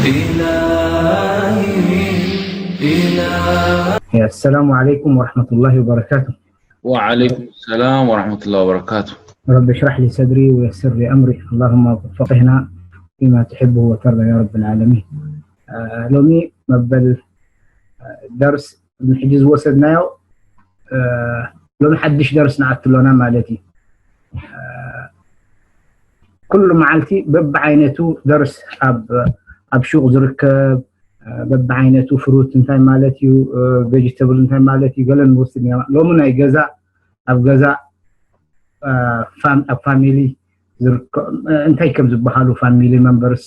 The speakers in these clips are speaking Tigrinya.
إلهي، إلهي. السلام عليكم ورحمة الله وبركاته. وعليكم السلام ورحمة الله وبركاته. رب اشرح لي صدري ويسر لي أمري. اللهم فقهنا فيما تحبه وترضى يا رب العالمين. آه، ሎሚ መበል፣ آه، ደርስ ቅድሚ ሕጂ ዝወሰድናዮ፣ آه، ሎሚ ሓድሽ ደርስ ንኣትሎና ማለት እዩ። آه، ኩሉ መዓልቲ በብዓይነቱ ደርስ ኣብ ኣብ ሹቕ ዝርከብ፣ آه፣ በብዓይነቱ ፍሩት እንታይ ማለት እዩ፣ آه፣ ቬጅተብል እንታይ ማለት እዩ፣ ገለ ንወስድ ኢና። ሎሚ ናይ ገዛ ኣብ ገዛ፣ آه፣ ፋም-፣ ኣብ ፋሚሊ ዝርከ-፣ آه፣ እንታይ ከም ዝበሃሉ ፋሚሊ መንበርስ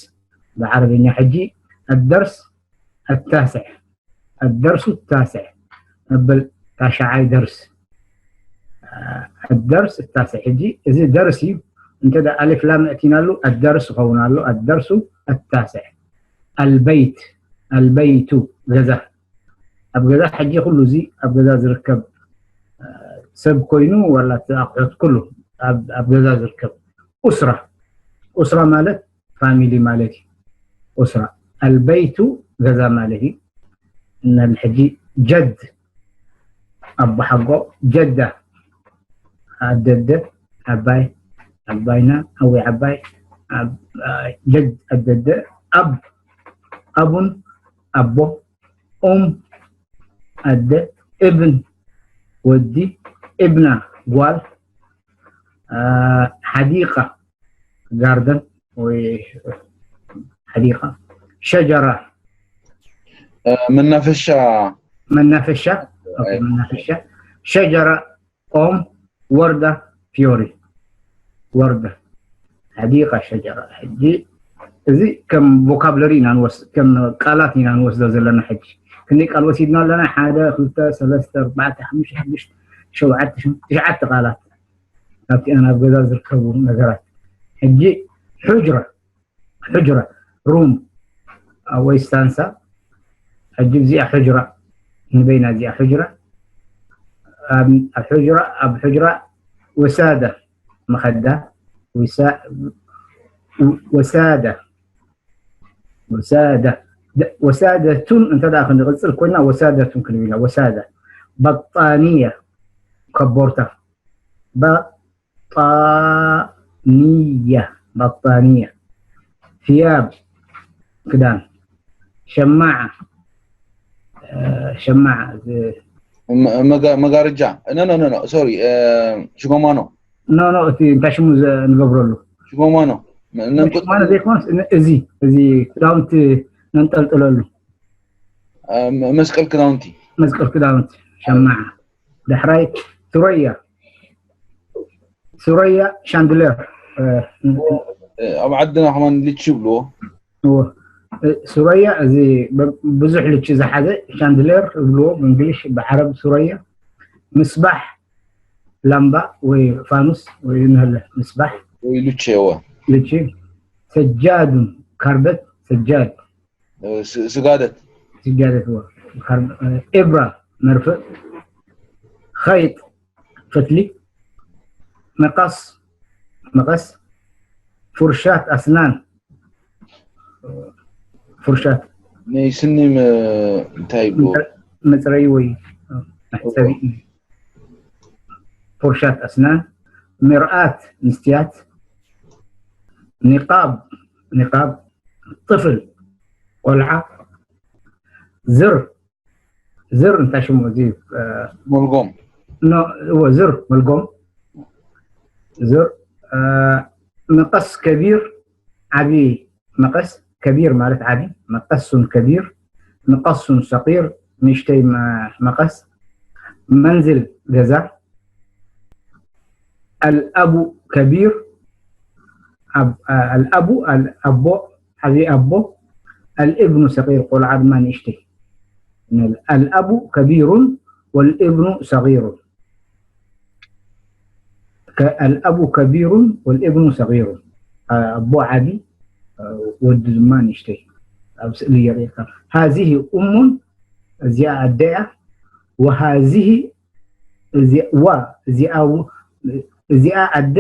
ብዓረብኛ። ሕጂ الدرس التاسع الدرس التاسع መበል ታሽዓይ ደርስ። آه، الدرس التاسع ሕጂ እዚ ደርስ እዩ። እንተ ደኣ ኣሊፍ ላም እቲናሉ الدرس ይኸውን ኣሎ። الدرس التاسع البيت البيت ገዛ። ኣብ ገዛ ሕጂ ኩሉ እዚ ኣብ ገዛ ዝርከብ፣ آه፣ ሰብ ኮይኑ ዋላ እቲ ኣቑሑት ኩሉ ኣብ ኣብ ገዛ ዝርከብ። ኡስራ ኡስራ ማለት ፋሚሊ ማለት እዩ። ኡስራ البيت ገዛ ማለት እዩ። እና ሕጂ ጀድ ኣቦ ሓጎ፣ ጀዳ ኣደደ፣ ዓባይ ዓባይና ኣዊ ዓባይ፣ ኣብ-፣ ጀድ ኣደደ፣ ኣብ ኣቡን ኣቦ፣ ኡም ኣደ፣ እብን ወዲ፣ እብና ጓል፣ آه، ሓዲቃ ጋርደን ወይ ሓዲቃ፣ ሸጀራ መናፈሻ መናፈሻ፣ ኦኬ፣ መናፈሻ፣ ሸጀራ ኦም፣ ወርዳ ፊዮሪ፣ ወርዳ ሓዲቃ ሸጀራ። ሕጂ እዚ ከም ቮካብለሪ ኢና ንወስ-፣ ከም ቃላት ኢና ንወስዶ ዘለና። ሕጂ ክንደይ ቃል ወሲድና ኣለና? ሓደ፣ ክልተ፣ ሰለስተ፣ ኣርባዕተ፣ ሓሙሽተ፣ ሽዱሽተ፣ ሸውዓተ፣ ሸሞንተ፣ ትሽዓተ ቃላት ካብቲ ኣብ ገዛ ዝርከቡ ነገራት። ሕጂ ሑጅራ፣ ሑጅራ ሩም ወይ ስታንሳ። ሕጂ እዚኣ ሑጅራ ንበይና፣ እዚኣ ሑጅራ፣ ኣብ ኣብ ሑጅራ፣ ኣብ ሑጅራ ወሳዳ መኸዳ፣ ወሳ-፣ ወሳዳ፣ ወሳዳ፣ ደ-፣ ወሳደቱን እንተ ደኣ ክንቅጽል ኮይና ወሳደቱን ክንብል ኢና። ወሳዳ በጣንያ፣ ከቦርታ፣ በጣንያ፣ በጣንያ፣ ثياب ክዳን፣ ሸማዓ፣ ሸማዓ፣ መጋርጃ፣ ኖ ኖ ኖ ኖ፣ ሶሪ፣ ሽጎማኖ። ኖ ኖ፣ እቲ እንታይ ሽሙ ንገብረሉ? ሽጎማኖ። ሽጎማኖ ዘይኮነስ፣ እዚ፣ እዚ ክዳውንቲ ነንጠልጥለሉ። መስቀል ክዳውንቲ። መስቀል ክዳውንቲ፣ ሸማዓ። ዳሕራይ ሱረያ፣ ሱረያ ሻንድሌር። ኣብ ዓድና ከማን ልቺ ይብልዎ። እዎ። ሱረያ፣ እዚ ብዙሕ ልቺ ዝሓዘ ሻንድሌር ይብልዎ ብእንግሊሽ፣ ብዓረብ ሱረያ። ምስባሕ፣ ላምባ ወይ ፋኑስ ወይ እንህለ ምስባሕ። ወይ ልቺ፣ እዎ። ልቺ። ሰጃዱን፣ ካርበት፣ ሰጃድ። ስጋደት። ስጋደት፣ እዎ። ኢብራ፣ መርፍእ። ኸይጥ፣ ፈትሊ። መቐስ፣ መቐስ። ፉርሻት ኣስናን፣ ፉርሻት። ናይ ስኒ እንታይ ይብሉ? መጽረይ ወይ መሕጸቢ። ፉርሻት ኣስናን። ምርኣት፣ ምስትያት። ኒቃብ፣ ኒቃብ። ጥፍል፣ ቆልዓ። ዝር፣ ዝር እንታይ ሽሙ እዚ? መልጎም። እዎ፣ ዝር፣ መልጎም። ዝር። መቐስ ከቢር፣ ዓቢ መቐስ። ከቢር ማለት ዓቢ። መቐሱን ከቢር፣ መቐሱን ሰቂር፣ ንእሽተይ መቐስ። መንዝል፣ ገዛ። ኣልኣቡ ከቢር፣ ኣልኣቡ፣ ኣቦ፣ ዓቢ ኣቦ። ኣልእብኑ ሰቂር፣ ቆልዓ ድማ ንእሽተይ። ኣልኣቡ ከቢሩን ወልእብኑ ሰቂሩን። ኣልኣቡ ከቢሩን ወልእብኑ ሰቂሩን። ኣቦ ዓቢ፣ ወዲ ድማ ንእሽተይ። ኣብ ስእሊ የርእየካ። ሃዚህ ኡሙን፣ እዚኣ ኣደ እያ። ወሃዚህ፣ ዋ፣ እዚኣ ኣደ፣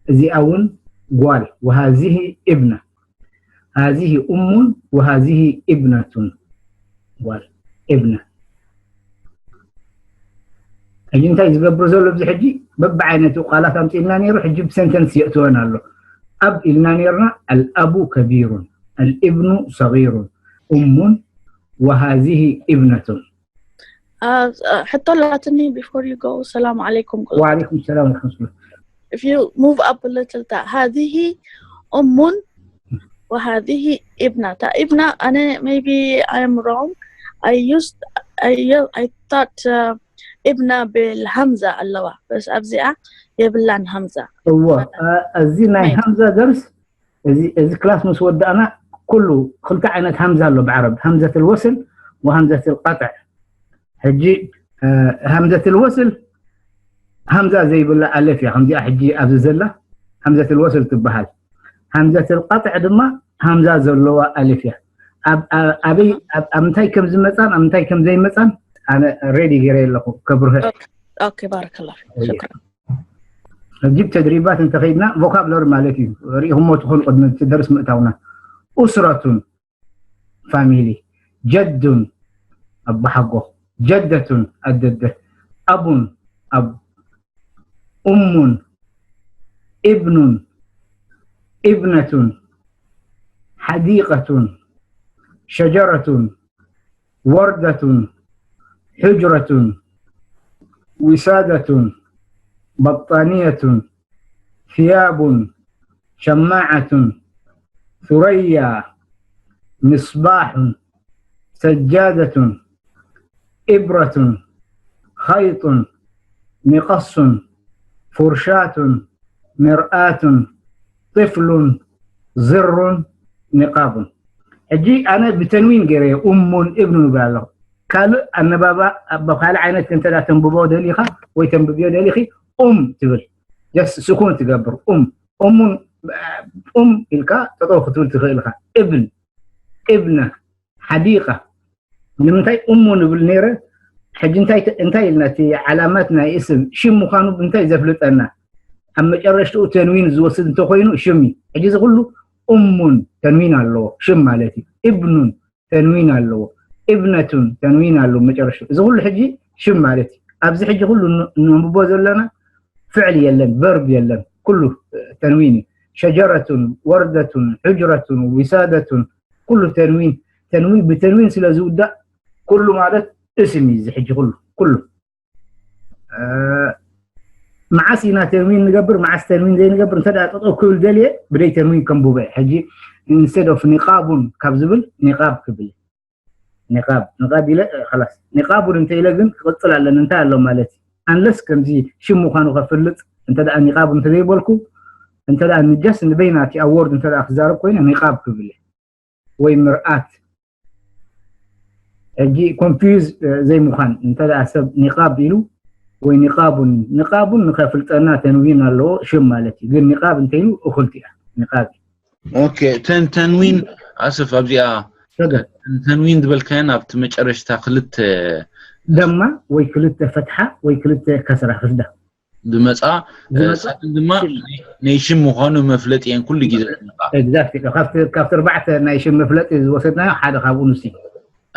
እዚኣ እውን ጓል። ወሃዚህ እብና። هذه أم وهذه ابنة. ጓል እብነ። ሕጂ እንታይ ዝገብር ዘሎ ኣብዚ ሕጂ በብዓይነቱ ቃላት ኣምፂልና ነይሩ። ሕጂ ብሰንተንስ የእትወን ኣሎ። ኣብ ኢልና ነይርና። الأب كبير، الابن صغير، أم وهذه ابنة. ሕቶ ላትኒ before you go. ሰላም ዓለይኩም። وعليكم السلام ورحمة الله. If you move up a little, هذه أم وهذه ابنة. ابنة، أنا maybe I am wrong. I used, I, I thought uh, ابنة بالهمزة ኣለዋ، بس ኣብዚኣ የብላን همزة. እዎ፣ እዚ ናይ همزة درس እዚ ክላስ ምስ ወዳእና ኩሉ ክልተ ዓይነት همزة ኣሎ ብዓረብ، همزة الوصل وهمزة القطع። ሕጂ همزة الوصل همزة ዘይብላ ኣሌፍ እያ። ከምዚኣ ሕጂ ኣብዚ ዘላ همزة الوصل ትበሃል። همزة القطع ድማ همزة ዘለዋ ኣሌፍ እያ። ኣበይ ኣብ ምንታይ ከም ዝመፃን ኣብ ምንታይ ከም ዘይመፃን ኣነ ሬዲ ገይረ ኣለኹ ከብርህ። Okay, بارك الله فيك. شكرا. ሕጂ ተድሪባት እንተኸይድና ቮካብለሪ ማለት እዩ። ርኢኹሞ ትኾኑ ቅድሚ እቲ ደርስ ምእታውና። أسرة፣ ፋሚሊ። جد፣ ኣቦሓጎ። جدة، ኣደደ። أب، ኣብ። أم، ابن، ابنة، حديقة، شجرة، وردة، حجرة، وسادة، بطانية، ثياب، شماعة، ثريا، مصباح، سجادة، إبرة، خيط، مقص، فرشاة، مرآة، طفل، زر، نقاب. ሕጂ ኣነ ብተንዊን ገይረ እሙን እብኑ ይብል ኣለኹ። ካልእ ኣነባባ ኣብ ካልእ ዓይነት እንተ ደኣ ተንብቦ ደሊኻ ወይ ተንብብዮ ደሊኺ ኡም ትብል። ጀስት ስኩን ትገብር። ኡም እሙን ኡም ኢልካ ጠጠው ክትብል ትኽእል ኢኻ። እብን እብነ ሓዲቃ ንምንታይ እሙ ንብል ነይረ? ሕጂ እንታይ ኢልና እቲ ዓላማት ናይ እስም ሽም ምዃኑ ብምንታይ ዘፍልጠና? ኣብ መጨረሽትኡ ተንዊን ዝወስድ እንተኾይኑ ሽም እዩ። ሕጂ እዚ ኩሉ እሙን ተንዊን ኣለዎ ሽም ማለት እዩ። እብኑን ተንዊን ኣለዎ፣ እብነቱን ተንዊን ኣለዎ መጨረሽትኡ። እዚ ኩሉ ሕጂ ሽም ማለት እዩ። ኣብዚ ሕጂ ኩሉ ነንብቦ ዘለና ፍዕል የለን፣ ቨርብ የለን፣ ኩሉ ተንዊን እዩ። ሸጀረቱን ወርደቱን ሕጅረቱን ዊሳደቱን ኩሉ ተንዊን። ተንዊን ብተንዊን ስለ ዝውዳእ ኩሉ ማለት እስም እዩ። እዚ ሕጂ ኩሉ ኩሉ መዓስ ኢና ተንዊን ንገብር መዓስ ተንዊን ዘይንገብር እንተ ደኣ ጠጠው ክብል ደልየ ብደይ ተንዊን ከንብቦ እየ። ሕጂ ኢንስቴድ ኦፍ ኒቃቡን ካብ ዝብል ኒቃብ ክብል ኒቃብ ኒቃብ ኢለ ኸላስ ኒቃቡን እንተ ኢለ ግን ክቕፅል ኣለኒ እንታይ ኣሎ ማለት እዩ። ኣንለስ ከምዚ ሽም ምዃኑ ከፍልጥ እንተ ደኣ ኒቃብ እንተ ዘይበልኩ እንተ ደኣ ንጀስ ንበይናቲ ኣዎርድ እንተ ደኣ ክዛረብ ኮይነ ኒቃብ ክብል እየ። ወይ ምርኣት ሕጂ ኮንፊውዝ ዘይምዃን እንተ ደኣ ሰብ ኒቃብ ኢሉ ወይ ኒቃቡን ኒቃቡን ንኸፍልጠና ተንዊን ኣለዎ ሽም ማለት እዩ። ግን ኒቃብ እንተ ኢሉ እኹልቲ እያ ኒቃብ እዩ። ኦኬ ተን ተንዊን ኣስፍ ኣብዚኣ ተንዊን ዝበልካየን ኣብቲ መጨረሽታ ክልተ ደማ ወይ ክልተ ፈትሓ ወይ ክልተ ከስራ ክስዳ ዝመፃ ሳትን ድማ ናይ ሽም ምዃኑ መፍለጢ እየን ኩሉ ግዜ ዝመፃ። ኤግዛክትሊ ካብቲ ኣርባዕተ ናይ ሽም መፍለጢ ዝወሰድናዮ ሓደ ካብኡ ንሱ እዩ።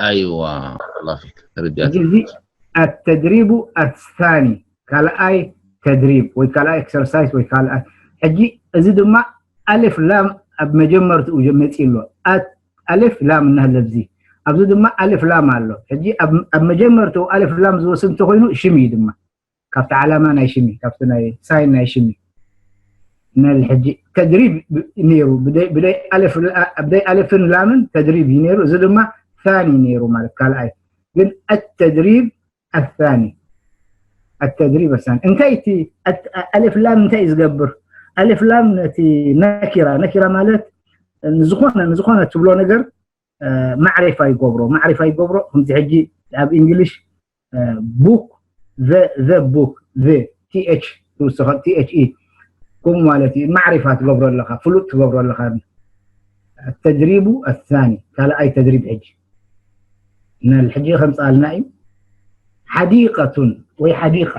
ኣይዋ ላፊክ ተረዲኣት እዚ ኣተድሪቡ ኣትሳኒ ካልኣይ ተድሪብ ወይ ካልኣይ ኤክሰርሳይዝ ወይ ካልኣይ ሕጂ እዚ ድማ ኣሌፍ ላም ኣብ መጀመርትኡ መፂ ኣሎ። ኣሌፍ ላም እናሃለ ኣብዚ ኣብዚ ድማ ኣሌፍ ላም ኣሎ። ሕጂ ኣብ መጀመርትኡ ኣሌፍ ላም ዝወስድ እንተኮይኑ ሽም እዩ ድማ ካብቲ ዓላማ ናይ ሽሚ ካብቲ ናይ ሳይን ናይ ሽሚ ነል ሕጂ ተድሪብ ነይሩ ብደይ ኣሌፍን ላምን ተድሪብ እዩ ነይሩ። እዚ ድማ ሳኒ ነይሩ ማለት ካልኣይ ግን ኣተድሪብ ኣሳኒ ኣተድሪብ ኣሳኒ እንታይ እቲ ኣሌፍ ላም እንታይ እዩ ዝገብር? ኣሌፍ ላም ነቲ ነኪራ ነኪራ ማለት ንዝኾነ ንዝኾነ ትብሎ ነገር ማዕሪፋ ይገብሮ ማዕሪፋ ይገብሮ። ከምዚ ሕጂ ኣብ እንግሊሽ book the book the th ትውስኸ th e ከምኡ ማለት እዩ። ማዕሪፋ ትገብሮ ኣለኻ ፍሉጥ ትገብሮ ኣለኻ። ተድሪቡ ኣሳኒ ካልኣይ ተድሪብ ሕጂ ነል ሕጂ ከምፅኣልና እዩ። ሓዲቀቱን ወይ ሓዲቃ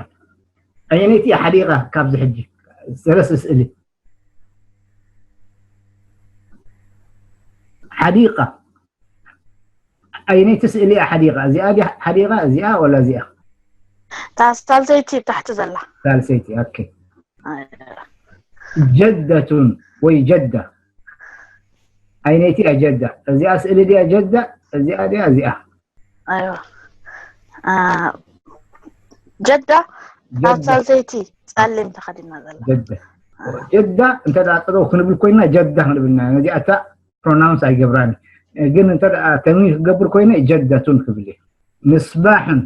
ኣየነይቲ ሓዲቃ ካብዚ ሕጂ ሰለስተ ስእሊ ሓዲቃ። ኣየነይቲ ስእሊ እያ ሓዲቃ? እዚኣ ድያ ሓዲቃ? እዚኣ ወላ እዚኣ? እታ ሳልሰይቲ ታሕቲ ዘላ። ሳልሰይቲ። ኦኬ። ጀደቱን ወይ ጀዳ። ኣየነይቲ እያ ጀዳ? እዚኣ ስእሊ ድያ ጀዳ? እዚኣ ድያ እዚኣ? ኣይዋ ጀዳ። እታ ሳልሰይቲ ጸሊም ተኸዲና ዘላ። ጀዳ። ጀዳ እንተ ደኣ ጠጠው ክንብል ኮይና ጀዳ ክንብል ኢና። ነዚኣ እታ ፕሮናውንስ ኣይገብራን። ግን እንተ ደኣ ተንዊን ክገብር ኮይነ ጀደቱን ክብል እየ። ምስባሕን።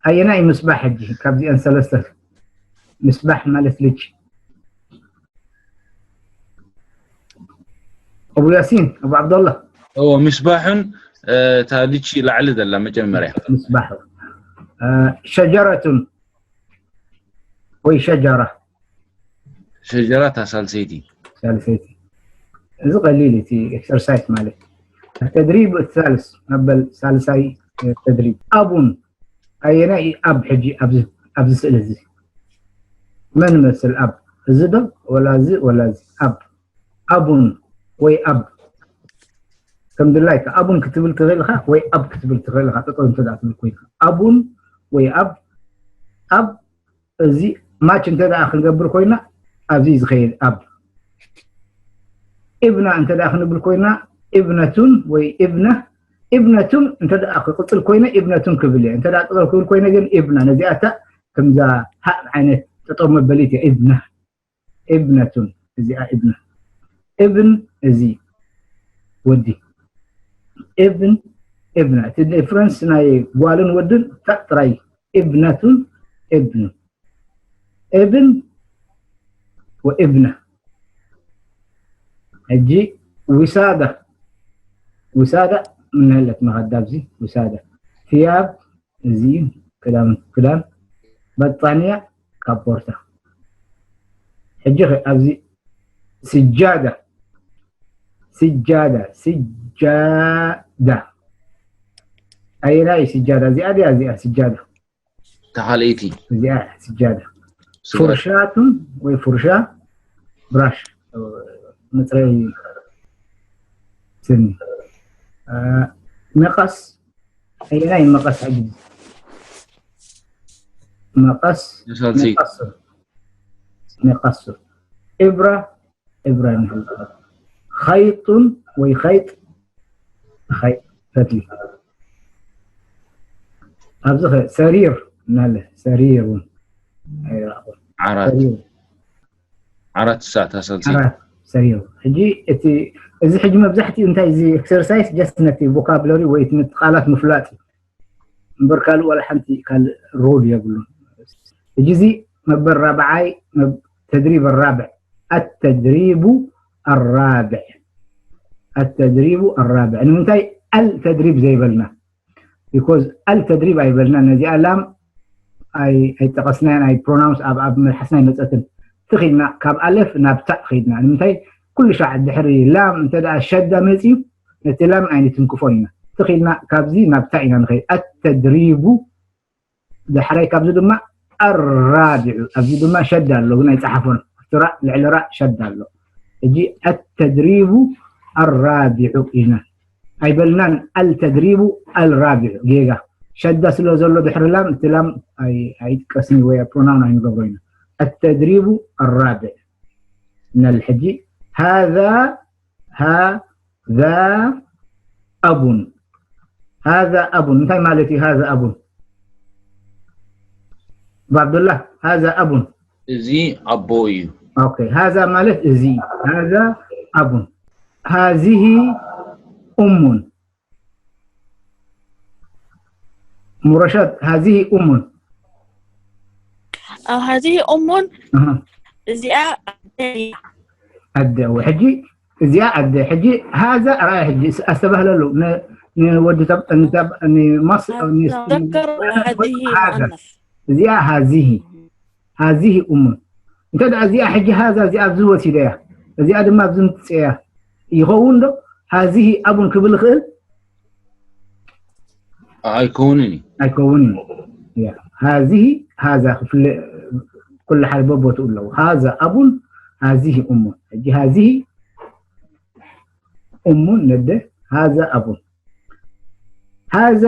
ኣየናይ ምስባሕ ሕጂ ካብዚኣን ሰለስተ? ምስባሕ ማለት ልጅ። ኣቡ ያሲን፣ ኣቡ ዓብደላ። እዎ፣ ምስባሕን፣ እ፣ እታ ልጅ ላዕሊ ዘላ መጀመርያ። ምስባሕ። እ፣ ሸጀረቱን ወይ ሸጀራ። ሸጀራ እታ ሳልሰይቲ። ሳልሰይቲ። እዚ ቀሊል እቲ ኤክሰርሳይዝ ማለት። ተድሪብ ሳልስ መበል ሳልሳይ ተድሪብ። ኣቡን ኣየናይ ኣብ ሕጂ ኣብዚ፣ ኣብዚ ስእሊ እዚ? መን ይመስል ኣብ? እዚ ዶ? ወላ እዚ፣ ወላ እዚ? ኣብ። ኣቡን ወይ ኣብ። ከም ድላይካ ኣቡን ክትብል ትኽእል ኢኻ ወይ ኣብ ክትብል ትኽእል ኢኻ። ጠጠው እንተ ደኣ ትብል ኮይንካ። ኣቡን ወይ ኣብ። ኣብ እዚ ማች እንተ ደኣ ክንገብር ኮይና ኣብዚ ዝኸይድ ኣብ። ኢብና እንተ ደኣ ክንብል ኮይና ኢብነቱን ወይ ኢብነ። ኢብነቱን እንተ ደኣ ክቕጽል ኮይነ ኢብነቱን ክብል እየ። እንተ ደኣ ጠጠው ክብል ኮይነ ግን ኢብና። ነዚኣ እታ ከምዛ ሃእ ዓይነት ጠጠው መበሊት እያ። ኢብነ። ኢብነቱን፣ እዚኣ ኢብነ። ኢብን፣ እዚ ወዲ። ኢብን፣ ኢብነ። እቲ ዲፍረንስ ናይ ጓልን ወድን ታእ ጥራይ። ኢብነቱን፣ ኢብኑ። ኢብን ወኢብነ። ሕጂ ውሳዳ፣ ውሳዳ ምን ያህል መኸዳ ኣብዚ ውሳዳ። ثياب፣ እዚ ክዳን፣ ክዳን። በጣንያ፣ ካፖርታ። ሕጂ ኸ ኣብዚ ስጃዳ፣ ስጃዳ፣ ስጃዳ። ኣየናይ ስጃዳ? እዚኣ ድያ እዚኣ ስጃዳ? እታ ካልኣይቲ። እዚኣ ስጃዳ። ስጋድ። ፉርሻቱን ወይ ፉርሻ፣ ብራሽ፣ መጽረይ ስኒ። እ፣ መቐስ፣ ኣየናይ መቐስ ሕጂ? መቐስ፣ ሳልሰይቲ። መቐስ፣ መቐስ። ኢብራ፣ ኢብራ ንብል። ኸይጡን ወይ ኸይጥ፣ ኸይጥ፣ ፈትሊ። ኣብዚ ኸ ሰሪር እናለ፣ ሰሪር እውን ኣይረኣኹን። ዓራት። ሰሪር። ዓራት ሳታ ሳልሰይቲ። ዓራት፣ ሰሪር። ሕጂ እቲ፣ እዚ ሕጂ መብዛሕትኡ እንታይ፣ እዚ ኤክሰርሳይዝ ጀስት ነቲ ቮካብለሪ ወይ ነቲ ቃላት ምፍላጥ እዩ። እምበር ካልእ ዋላ ሓንቲ ካልእ ሩል የብሉን። ሕጂ እዚ መበል ራብዓይ፣ መብ-፣ ተድሪብ ራብዕ። ኣተድሪቡ ኣራብዕ። ኣተድሪቡ ኣራብዕ። ንምንታይ ኣል ተድሪብ ዘይበልና? ቢኮዝ ኣል ተድሪብ ኣይበልና። ነዚኣ ላም ኣይ-፣ ኣይጠቐስናያን፣ ኣይ ፕሮናውንስ ኣብ፣ ኣብ መልሓስና ኣይመጸትን። ትኺልና ካብ ኣለፍ ናብ ታእ ኸይድና። ንምንታይ ኩሉ ሻዕ ድሕሪ ላም እንተ ደኣ ሸዳ መጺኡ፣ ነቲ ላም ኣይንትንክፎን ኢና። ትኺልና ካብዚ ናብ ታእ ኢና ንኸይድ። ኣተድሪቡ፣ ዳሕራይ ካብዚ ድማ ኣራቢዑ። ኣብዚ ድማ ሸዳ ኣሎ፣ ግን ኣይጸሓፎን። ኣብቲ ራእ፣ ልዕሊ ራእ ሸዳ ኣሎ። ሕጂ ኣተድሪቡ ኣራቢዑ ኢና። ኣይበልናን ኣልተድሪቡ ኣልራቢዑ። ጌጋ። ሸዳ ስለ ዘሎ ድሕሪ ላም፣ እቲ ላም ኣይ-፣ ኣይጥቀስን ወይ ፕሮናውን ኣይንገብሮ ኢና። ኣተድሪቡ ኣራቢዕ። ነል ሕጂ ሃዛ፣ ሃዛ ኣቡን። ሃዛ ኣቡን። እንታይ ማለት እዩ ሃዛ ኣቡን? ባብዱላ፣ ሃዛ ኣቡን። እዚ ኣቦ እዩ። ኦኬ፣ ሃዛ ማለት እዚ። ሃዛ ኣቡን። ሃዚሂ ኡሙን። ሙረሻድ፣ ሃዚሂ ኡሙን። ኣብ ሃዚሂ ኡሙን ኣሃ። እዚኣ ኣደ እያ። ኣደ፣ እወ፣ ሕጂ እዚኣ ኣደ። ሕጂ ሃዛ ራእያ ሕጂ ስ-፣ ኣስተባህለሉ። ን-፣ ንወዲ ተብ-፣ ንተብ-፣ ንማስ-፣ ን-፣ ዘከር ወሃዚሂ ሃዛ። ሙኣነስ። እዚኣ ሃዚሂ። ሃዚሂ ኡሙን። እንተ ደኣ እዚኣ ሕጂ ሃዛ እዚኣ ኣብዚ ወሲደያ። እዚኣ ድማ ኣብዚ ምትፅእያ። ይኸውን ዶ? ሃዚሂ ኣቡን ክብል ይኽእል? ኣይከውንን እዩ። ኣይከውንን እዩ። ያ። ሃዚሂ፣ ሃዛ ክፍለ፣ ኩሉ ሓደ በቦትኡ ኣለዉ። ሃዛ ኣቡን፣ ሃዚሂ ኡሙን። ሕጂ ሃዚሂ እሙን ነደ፣ ሃዛ ኣቡን። ሃዛ፣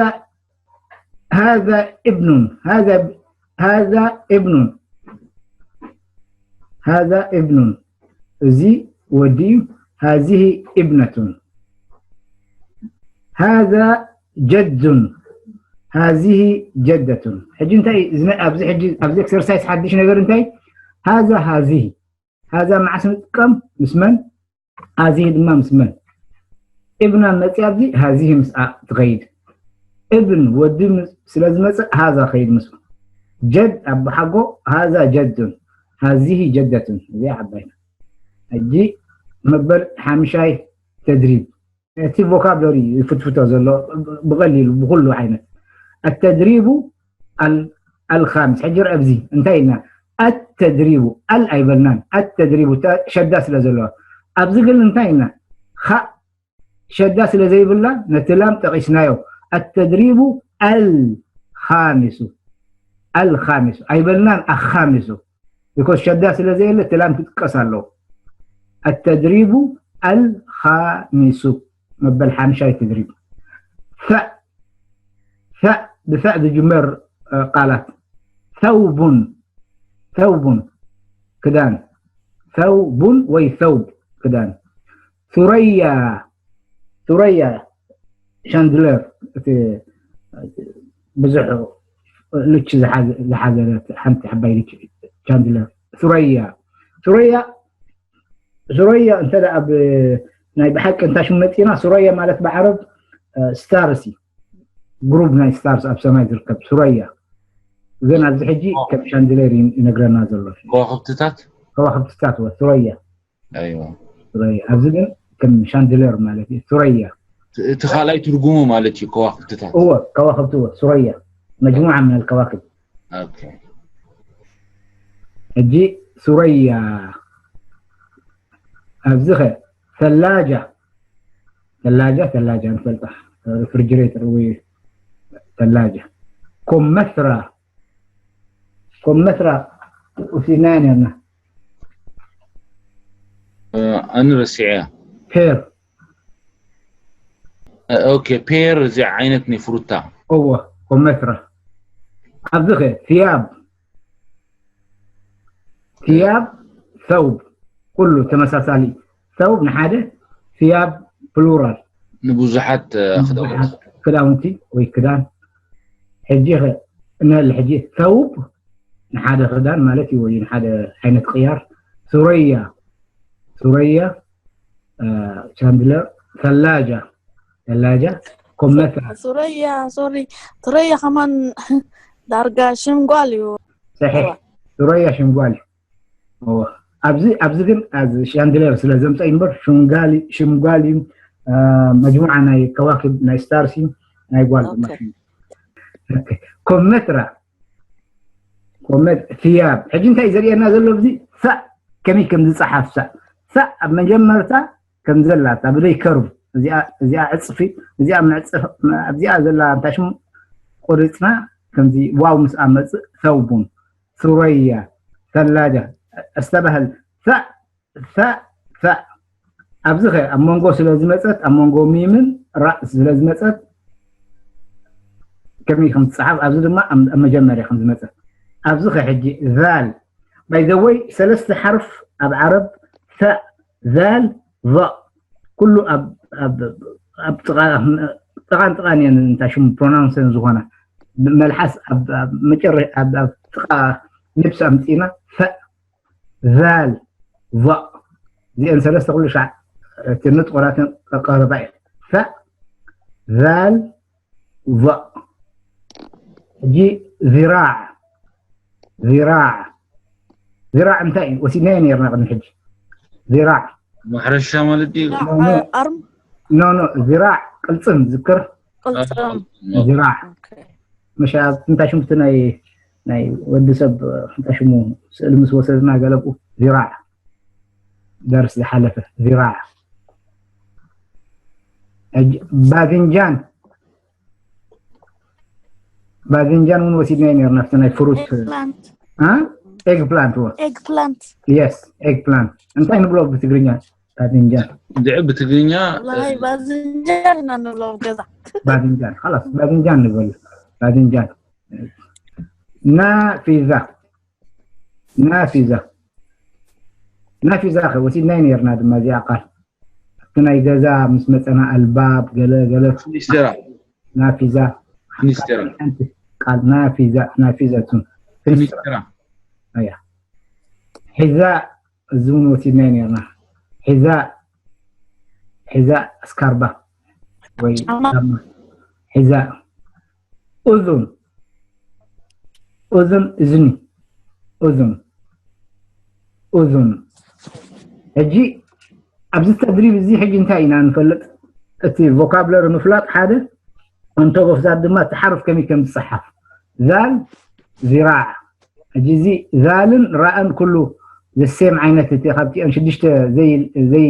ሃዛ እብኑን፣ ሃዛ፣ ሃዛ እብኑን፣ ሃዛ እብኑን፣ እዚ ወዲ እዩ። ሃዚህ እብነቱን፣ ሃዛ ጀዱን፣ ሃዚህ ጀደቱን። ሕጂ እንታይ እዩ ዝነ-፣ ኣብዚ ሕጂ ኣብዚ ኤክሰርሳይዝ ሓድሽ ነገር እንታይ? ሃዛ ሃዚህ። ሃዛ መዓስ ንጥቀም? ምስ መን? ሃዚህ ድማ ምስ መን? እብና መፅያ ኣብዚ ሃዚህ ምስኣ ትኸይድ። እብን ወዲ ምስ-፣ ስለ ዝመፅእ ሃዛ ኸይድ ምስኡ። ጀድ ኣቦሓጎ ሃዛ ጀዱን፣ ሃዚህ ጀደቱን። እዚኣ ዓባይና። ሕጂ መበል ሓምሻይ ተድሪብ። እቲ ቮካብለሪ ይፍትፍቶ ዘሎ ብቐሊሉ ብኹሉ ዓይነት። ኣተድሪቡ ኣል-፣ ኣልኻሚስ። ሕጂ ርአ ኣብዚ እንታይ ኢልና? ኣተድሪቡ፣ ኣል ኣይበልናን። ኣተድሪቡ፣ ተ-፣ ሸዳ ስለ ዘለዋ። ኣብዚ ግን እንታይ ኢልና? ኻእ ሸዳ ስለ ዘይብላ ነቲ ላም ጠቒስናዮ። ኣተድሪቡ ኣልኻሚሱ፣ ኣልኻሚሱ ኣይበልናን፣ ኣኻሚሱ። ቢኮዝ ሸዳ ስለ ዘየለ እቲ ላም ክጥቀስ ኣለዎ። ኣተድሪቡ ኣልኻሚሱ፣ መበል ሓምሻይ ተድሪብ። ፈእ፣ ፈእ፣ ብፈእ ዝጅመር፣ እ፣ ቃላት። ተውቡን፣ ተውቡን፣ ክዳን። ተውቡን ወይ ተውብ፣ ክዳን። ሱረያ፣ ሱረያ ሻንድለር፣ እቲ ብዙሕ ልች ዝሓዘ-፣ ዝሓዘለት ሓንቲ ዓባይ ልች ቻንድለር። ሱረያ፣ ሱረያ፣ ሱረያ እንተ ደኣ ብ-፣ ናይ ብሓቂ እንታ ሽሙ መጺና፣ ሱረያ ማለት ብዓረብ፣ እ፣ ስታርስ እዩ። ግሩፕ ናይ ስታርስ ኣብ ሰማይ ዝርከብ ሱረያ። ግን ኣብዚ ሕጂ ከም ሻንድለር እዩ ይነግረና ዘሎ። ከዋኽብትታት? ከዋኽብትታት፣ ወ-፣ ሱረያ። ኣይዋ። ሱረያ። ኣብዚ ግን ከም ሻንድለር ማለት እዩ። ሱረያ። እቲ፣ እቲ ካልኣይ ትርጉሙ ማለት እዩ፣ ከዋኽብትታት። እወ፣ ከዋኽብቲ፣ እወ፣ ሱረያ። መጅሙዓ ምን ኣልከዋክብ። ኦኬ። ሕጂ ሱረያ። ኣብዚ ኸ፣ ተላጃ። ተላጃ፣ ተላጃ ንፈልጣ። ሪፍሪጅሬተር ወይ ተላጃ። ኮመትራ። ኮመትራ ወሲድናዮ ነርና። እ፣ ኣነ ረሲዐያ። ፔር። እ፣ ኦኬ፣ ፔር እዚ ዓይነት ናይ ፍሩታ። እወ፣ ኮመትራ። ኣብዚ ኸ፣ ثياب። ثياب፣ ثوب። ኩሉ ተመሳሳሊ። ثوب ንሓደ፣ ثياب ፕሉራል። ንብዙሓት፣ እ፣ ክዳውንቲ። ንብዙሓት ክዳውንቲ ወይ ክዳን። ሕጂ ኸ፣ እንሀለ ሕጂ ثوب ንሓደ ክዳን ማለት እዩ፣ ወይ ንሓደ ዓይነት ቅያር። ሱረያ፣ ሱረያ፣ እ፣ ቻንድለር፣ ተላጃ፣ ተላጃ፣ ኮመትራ። ሱረያ፣ ሶሪ፣ ሱረያ ከማን ዳርጋ ሽም ጓል እዩ። ሰሒሕ፣ እዋ። ሱረያ ሽም ጓል እዩ። እዋ። ኣብዚ፣ ኣብዚ ግን፣ ኣብዚ ሻንድለር ስለ ዘምፀ እዩ እምበር፣ ሽም ጓል፣ ሽም ጓል እዩ። እ፣ መጅሙዓ ናይ ከዋክብ፣ ናይ ስታርስ እዩ፣ ናይ ጓል ድማ ኦኬ። ሽም። ኦኬ። ኮመትራ፣ ኮመት፣ ثياب። ሕጂ እንታይ እዩ ዘርእየና ዘሎ ኣብዚ? ሳእ ከመይ ከም ዝጸሓፍ ሳእ። ሳእ ኣብ መጀመርታ ከም ዘላታ ብደይ ከርቭ፣ እዚኣ፣ እዚኣ ዕጽፊ፣ እዚኣ መዕጽፍ፣ ኣብዚኣ ዘላ እንታይ ሽሙ ቁሪጽና ከምዚ ዋው ምስ ኣመጽእ ثوب፣ ሱረያ፣ ተላጃ፣ ኣስተባህል። ሳእ፣ ሳእ፣ ሳእ። ኣብዚ ኸ ኣብ መንጎ ስለ ዝመጸት፣ ኣብ መንጎ ሚምን ራእ ስለ ዝመጸት ከመይ ከም ትጸሓፍ፣ ኣብዚ ድማ ኣብ፣ ኣብ መጀመርያ ከም ዝመጸት። ኣብዚ ኸ ሕጂ ዛል። By the way፣ ሰለስተ ሓርፍ ኣብ ዓረብ፣ ተ፣ ዛል፣ ዛእ። ኩሉ ኣብ፣ ኣብ፣ ኣብ ጥቓ፣ ጥቓን ጥቓን እየን እንታይ ሽሙ ፕሮናውንሰን ዝኾና። መልሓስ ኣብ፣ ኣብ መጨረ-፣ ኣብ፣ ኣብ ጥቓ ልብሲ ኣምጺእና፣ ፈእ፣ ዛል፣ ዛእ። እዚአን ሰለስተ ኩሉ ሻዕ እቲ ንጥቆራትን ቀረባ እዩ። ፋእ፣ ዛል፣ ዛእ። ሕጂ ዚራዕ፣ ዚራዕ። ዚራዕ እንታይ እዩ? ወሲድናዮ ነይርና ቅድሚ ሕጂ። ዚራዕ። ማሕረሻ ማለት ድዩ? ኖ፣ ኖ። ኣርም? ኖ፣ ኖ። ዚራዕ ቅልጽም ዝክር። ቅልጽም። ዚራዕ። ኦኬ። መሻ እንታይ ሽሙ እቲ ናይ፣ ናይ ወዲ ሰብ እንታይ ሽሙ ስእሊ ምስ ወሰድና ገለብኡ ዚራዕ። ደርስ ዝሓለፈ ዚራዕ። ሕጂ ባዝንጃን፣ ባዝንጃን እውን ወሲድናዮ ነይርና ኣብቲ ናይ ፍሩት። ኤግፕላንት። አ? ኤግፕላንት እውን። ኤግፕላንት። የስ፣ ኤግፕላንት። እንታይ ንብሎ ብትግርኛ? ባድንጃን ድዑ ብትግርኛ والله ባዝንጃን ኢና ንብሎ ኣብ ገዛ ባድንጃን خلاص ባድንጃን ንበል ባድንጃን ናፊዛ ናፊዛ ናፊዛ ከ ወሲድናይ ነርና ድማ እዚኣ ቃል እቲ ናይ ገዛ ምስ መፀና ኣልባብ ገለ ገለ ካኒስትራ ናፊዛ ካኒስትራ ሓንቲ ቃል ናፊዛ ናፊዘቱን ካኒስትራ እያ ሒዛ እዚ እውን ወሲድናይ ነርና ሒዛ ሒዛ እስካርባ ወይ ጫማ። ጫማ። ሒዛ እዙን እዙን እዝኒ እዙን እዙን ሕጂ ኣብዚ ተድሪብ እዚ ሕጂ እንታይ ኢና ንፈልጥ እቲ ቮካብለሪ ምፍላጥ ሓደ on top of that ድማ እቲ ሓሩፍ ከመይ ከም ዝፀሓፍ ዛል ዚራዕ ሕጂ እዚ ዛልን ራእን ኩሉ ዘሴም ዓይነት እቲ ካብቲኦን ሽዱሽተ ዘይ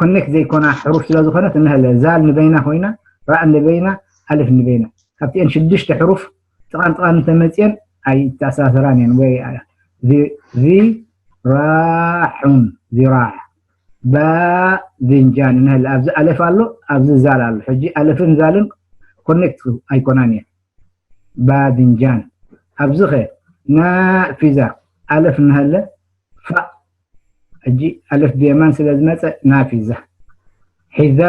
ኮኔክት ዘይኮና ሕሩፍ ስለ ዝኾነት እንሀለ ዛል ንበይና ኮይና ራእ ንበይና ኣልፍ ንበይና ካብቲኦን ሽዱሽተ ሕሩፍ ጥቓን ጥቓን እንተመፅየን ኣይተኣሳሰራን እየን ወይ ዚራሑን ዚራዕ ባድንጃን እንሀለ ኣብዚ ኣለፍ ኣሎ ኣብዚ ዛል ኣሎ ሕጂ ኣለፍን ዛልን ኮኔክት ኣይኮናን እየን ባድንጃን ኣብዚ ኸ ናፊዛ ኣለፍ እንሀለ ፋእ ሕጂ ኣለፍ ብየማን ስለ ዝመፀ ናፊዛ ሒዛ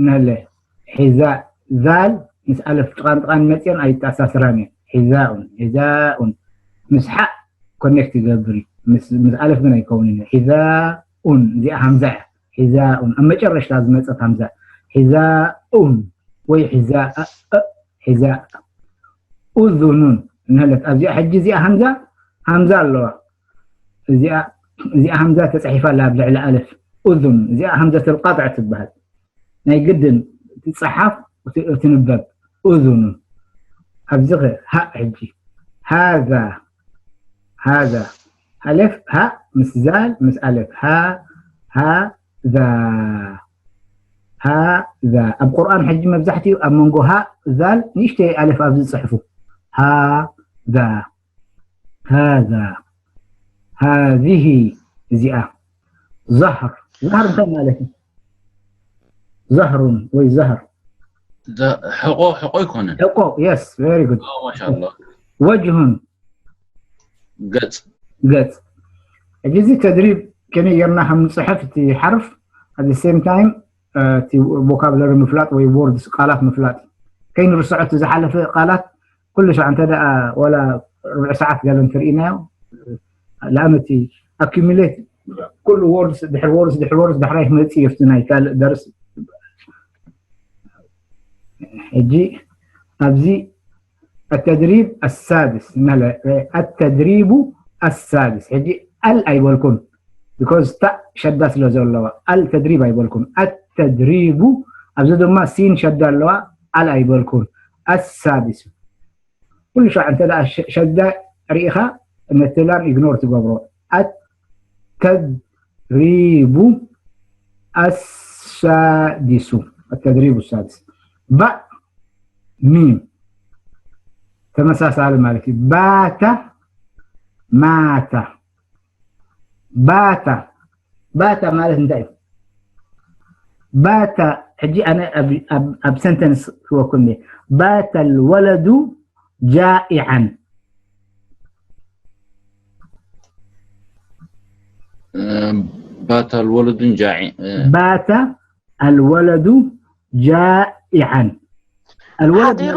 እንሀለ ሒዛ ዛል ምስ ኣለፍ ጥቓን ጥቓን መፅየን ኣይተኣሳስራን እየን ሒዛኡን ሒዛኡን ምስ ሓእ ኮኔክት ይገብር እዩ ምስ ኣለፍ ግን ኣይከውንን እዩ ሒዛኡን እዚኣ ሃምዛ እያ ሒዛኡን ኣብ መጨረሽታ ዝመፀት ሃምዛ ሒዛኡን ወይ ሒዛ ሒዛ ኡዙኑን እንሀለት ኣብዚኣ ሕጂ እዚኣ ሃምዛ ሃምዛ ኣለዋ እዚኣ እዚኣ ሃምዛ ተፃሒፋ ኣላ ኣብ ልዕሊ ኣለፍ ኡዙን እዚኣ ሃምዘት ልቃጥዕ ትበሃል ናይ ግድን ትፀሓፍ ትንበብ ኡዙኑን ኣብዚ ኸ ሃእ ሕጂ ሃዛ ሃዛ ኣለፍ ሃእ ምስ ዛል ምስ ኣለፍ ሃ ሃዛ ሃዛ ኣብ ቁርኣን ሕጂ መብዛሕትኡ ኣብ መንጎ ሃ ዛል ንእሽተይ ኣለፍ ኣብዚ ዝፅሕፉ ሃዛ ሃዛ ሃዚህ እዚኣ ዛህር ዛህር እንታይ ማለት እዩ ዛህሩን ወይ ዛህር ሕቆ ሕቆ ይኮነን ሕቆ yes very good ማሻላ ወጅሁን ገፅ ገፅ ሕጂ እዚ ተድሪብ ከመይ ጌርና ከም ንፅሕፍ እቲ ሓርፍ at the same time እቲ ቮካብለሪ ምፍላጥ ወይ ወርድስ ቃላት ምፍላጥ ከይንርስዖ እቲ ዝሓለፈ ቃላት ኩሉ ሻዕ እንተ ደኣ ዋላ ርብዒ ሰዓት ገለ እንትርኢናዮ ንኣብነት ኣኪሚሌት ኩሉ ወርድስ ድሕሪ ወርድስ ድሕሪ ወርድስ ዳሕራይ ክመፅእ እዩ ኣብቲ ናይ ካልእ ደርሲ ሕጂ ኣብዚ التدريب السادس التدريب السادس ሕጂ ኣል ኣይበልኩን because ታ ሸዳ ስለ ዘለዋ ኣል ተድሪብ ኣይበልኩን التدريب ኣብዚ ድማ ሲን ሸዳ ኣለዋ ኣል ኣይበልኩን السادس ኩሉ ሻዕ እንተ ደኣ ሸዳ ርኢኻ ነቲ ላም ኢግኖር ትገብሮ التدريب السادس التدريب السادس باء ميم ተመሳሳሊ ማለት እዩ ባታ ማታ ባታ ባታ ማለት እንታይ እዩ ባታ ሕጂ ኣነ ኣብ ሰንተንስ ክወኩም ባታ الولد جائعا ባታ الولد جائع بات الولد جائعا الولد ሓዲሩ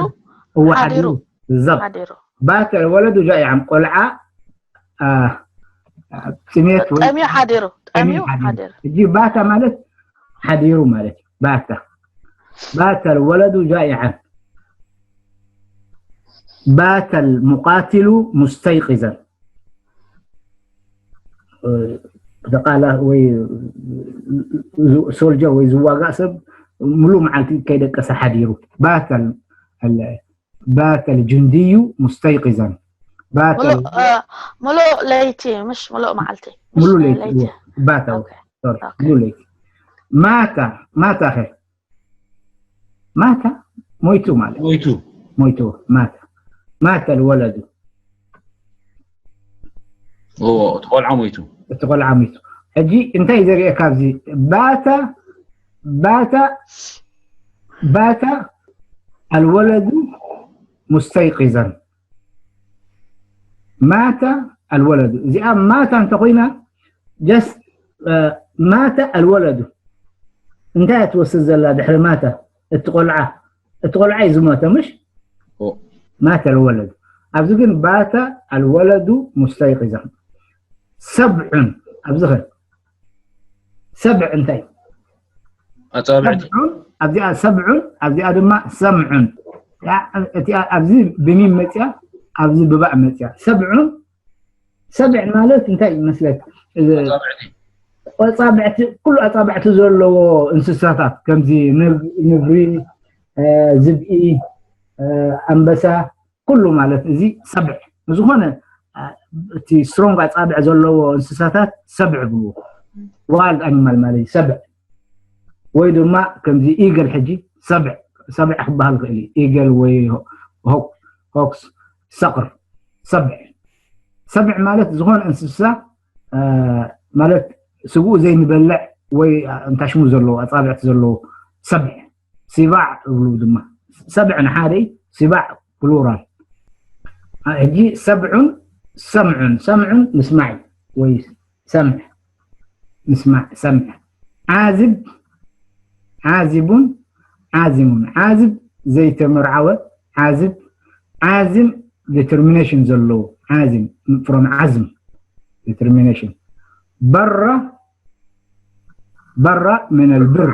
هو ሓዲሩ بالضبط ሓዲሩ بات الولد جائعا ቆልዓ ጥሜት ወይ ጠምዩ ሓዲሩ ጠምዩ ሓዲሩ። ሓዲሩ ሕጂ ባታ ማለት ሓዲሩ ማለት እዩ ባታ بات الولد جائعا بات المقاتل مستيقظا ተቃላ ወይ ሶልጀር ወይ ዝዋጋእ ሰብ ሙሉ መዓልቲ ከይደቀሰ ሓዲሩ بات بات الجندي مستيقظا بات ሙሉእ እ፣ ሙሉእ ለይቲ ምሽ ሙሉእ መዓልቲ ሙሉ ምሽ ለይቲ ለይቲ ባታ ኦኬ። ሙሉ ለይቲ ማታ ማታ ኸ ማታ ሞይቱ ማለት ሞይቱ ሞይቱ ማታ ማታ الولد እዎ እቲ ቆልዓ ሞይቱ እቲ ቆልዓ ሞይቱ ሕጂ እንታይ ዘርእየካ ኣብዚ ባተ ባተ ባተ ኣልወለዱ ሙስተይቂዘን ማተ ኣልወለዱ እዚኣ ማታ እንተኮይና ጀስት ማተ ኣልወለዱ እንታይ ትወስድ ዘላ ድሕሪ ማተ እቲ ቆልዓ እቲ ቆልዓ እዩ ዝሞተ ምሽ ማተ ኣልወለዱ ኣብዚ ግን ባተ ኣልወለዱ ሙስተይቂዘን ሰብዑን ኣብዚ ኸ ሰብዕ እንታይ ኣጻብዕቲ ሰብዑን ኣብዚኣ ሰብዑን ኣብዚኣ ድማ ሰምዑን እቲኣ ኣብዚ ብሚም መፅያ ኣብዚ ብባእ መፅያ ሰብዑን ሰብዕ ማለት እንታይ ይመስለክ ኣጻብዕቲ ኣጻብዕቲ ኩሉ ኣጻብዕቲ ዘለዎ እንስሳታት ከምዚ ነብሪ ዝብኢ ኣንበሳ ኩሉ ማለት እዚ ሰብዕ ዝኾነ እቲ ስትሮንግ ኣጻብዕ ዘለዎ እንስሳታት ሰብዕ ብሉ ዋይልድ ኣኒማል ማለት እዩ ሰብዕ ወይ ድማ ከምዚ ኢገል ሕጂ ሰብዕ ሰብዕ ክበሃል ይኽእል እዩ ኢገል ወይ ሆክስ ሰቕር ሰብዕ ሰብዕ ማለት ዝኾነ እንስሳ ማለት ስግኡ ዘይንበልዕ ወይ እንታሽሙ ዘለዎ ኣጻብዕቲ ዘለዎ ሰብዕ ሲባዕ እብሉ ድማ ሰብዕ ንሓደ እዩ ሲባዕ ፕሉራል ሕጂ ሰብዑን ሰምዑን ሰምዑን ምስማዕ እዩ ወይ ሰምዕ ምስማዕ ሰምዕ ዓዝብ ዓዚቡን ዓዚሙን ዓዝብ ዘይተመርዓወ ዓዝብ ዓዝም ዲተርሚኔሽን ዘለዎ ዓዝም from ዓዝም ዲተርሚኔሽን በራ በራ ምን ኣልብር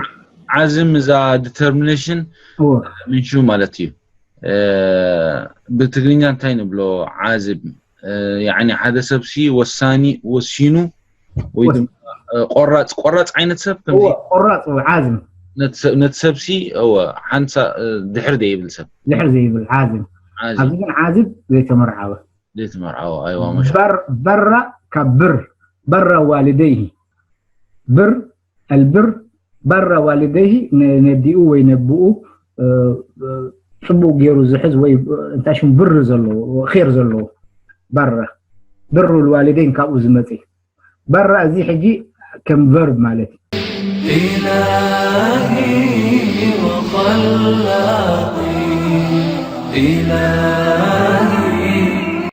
ዓዝም እዛ ዲተርሚኔሽን እወ ምንሹ ማለት እዩ ብትግርኛ እንታይ ንብሎ ዓዝብ ያኒ ሓደ ሰብሲ ወሳኒ ወሲኑ ወይ ድማ ቆራፅ ቆራፅ ዓይነት ሰብ ከምዚ እወ ቆራፅ እወ ዓዝም ነቲ ሰብሲ እወ ሓንሳ ድሕር ዘይብል ሰብ ድሕር ዘይብል ዓዝም ዓዚ ኣብዚ ግን ዓዝብ ዘይተመርዓወ ዘይተመርዓወ ኣይዋ መሽ በር በራ ካብ ብር በራ ዋልደይሂ ብር ኣልብር በራ ዋልደይሂ ነዲኡ ወይ ነብኡ ፅቡቅ ገይሩ ዝሕዝ ወይ እንታይ ሽም ብር ዘለዎ ር ዘለዎ በራ ብሩ ልዋልደይን ካብኡ ዝመፅ በራ እዚ ሕጂ ከም ቨርብ ማለት እዩ إلهي وخلاقي إلهي